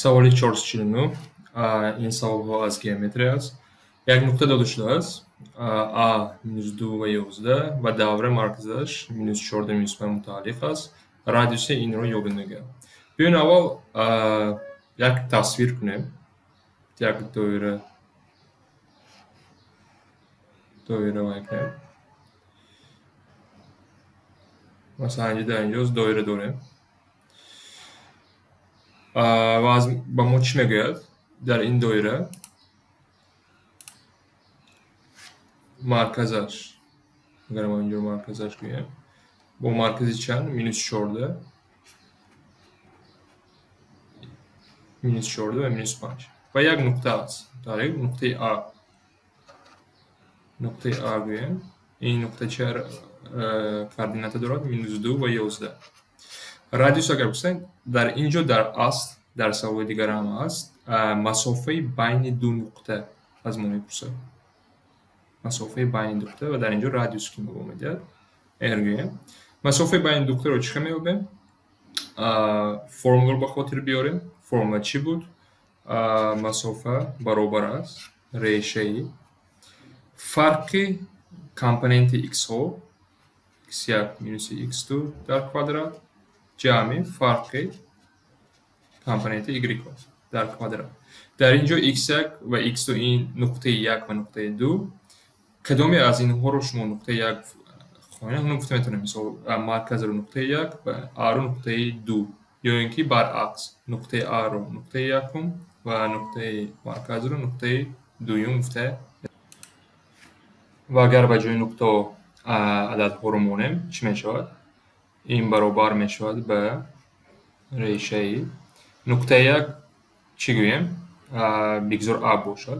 Саволи 449. Ин саволҳо аз геометрия аст. Як нуқта дода шудааст. А минус 2 ва 11 ва давра марказаш минус 14 минус 5 мутааллиқ аст. Радиуси инро ёбед, мегӯяд. Биёед, аввал як тасвир кунем. Як доира мекунем. Масалан, инҷо дар инҷо доира дорем. Ва ба мо чӣ мегӯяд? Дар ин доира марказаш, агар мо инҷо марказаш гӯем, бо маркази чанд? Минус 14, минус 14 ва минус 5. Ва як нуқта аст. Дар нуқтаи А. Нуқтаи А гӯем. Ин нуқта чӣ координата дорад? Минус 2 ва 11. Радиус агар гуфтем, дар ин ҷо дар асл, дар саволи дигар ҳам аст, масофаи байни ду нуқта аз мо мепурсад. Масофаи байни ду нуқта ва дар ин ҷо радиус ки мо медиҳад, R гӯем. Масофаи байни ду нуқтаро чӣ хел меёбем? Формуларо ба хотир биёрем. Формула чӣ буд? Масофа баробар аст решаи фарқи компоненти x-ҳо x1 минуси x2 дар квадрат ҷамъи фарқи компоненти y дар квадрат. Дар ин ҷо x1 ва x2 ин нуқтаи 1 ва нуқтаи 2. Кадоме аз инҳоро шумо нуқтаи 1 хоҳед, ҳамон гуфта метавонем, мисол, марказро нуқтаи 1 ва А-ро нуқтаи 2 ё ин ки баръакс, нуқтаи А-ро нуқтаи якум ва нуқтаи марказро нуқтаи дуюм гуфта. Ва агар ба ҷои нуқтаҳо ададҳоро монем, чӣ мешавад? Ин баробар мешавад ба решаи нуқтаи як, чӣ гӯем? Бигзор А бошад.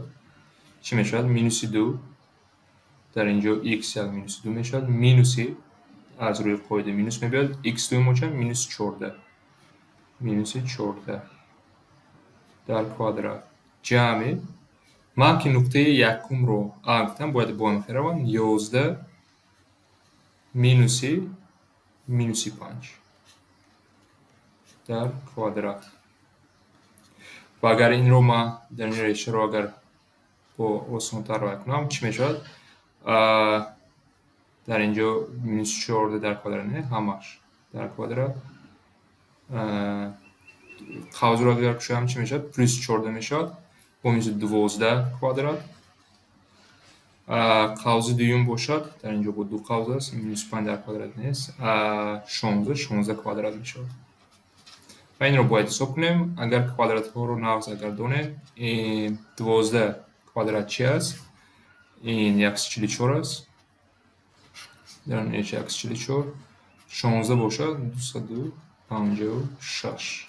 Чӣ мешавад? Минуси 2. Дар ин ҷо x1 минуси 2 мешавад. Минуси, аз рӯи қоида минус мебиёд. x2 мо чанд? Минус 14. Минуси 14 дар квадрат. Ҷамъи ман ки нуқтаи якумро А гуфтам, бояд бо ҳам раванд, 11 минуси минуси 5 дар квадрат. Ва агар инро ман дар ин решаро агар бо осонтар рой кунам, чӣ мешавад? Дар ин ҷо минус 14 дар квадрат не, ҳамаш дар квадрат. Қавзро агар кушоям, чӣ мешавад? Плюс 14 мешавад. Бо минуси 12 квадрат. Қавзи дуюм бошад, дар ин ҷо бо ду қавз аст, минус 5 дар квадрат нест, 16, 16 квадрат мешавад. Ва инро бояд ҳисоб кунем. Агар квадратҳоро нағз агар донем, 12 квадрат чи аст? Ин 144 аст. Дар реша 144. 16 бошад 256.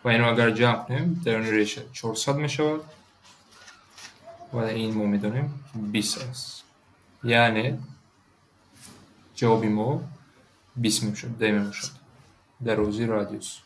Ва инро агар ҷамъ кунем, дар реша 400 мешавад. Ва ин мо медонем 20 аст. Яъне ҷавоби мо 20 мешавад, д мебошад. Дарозии радиус.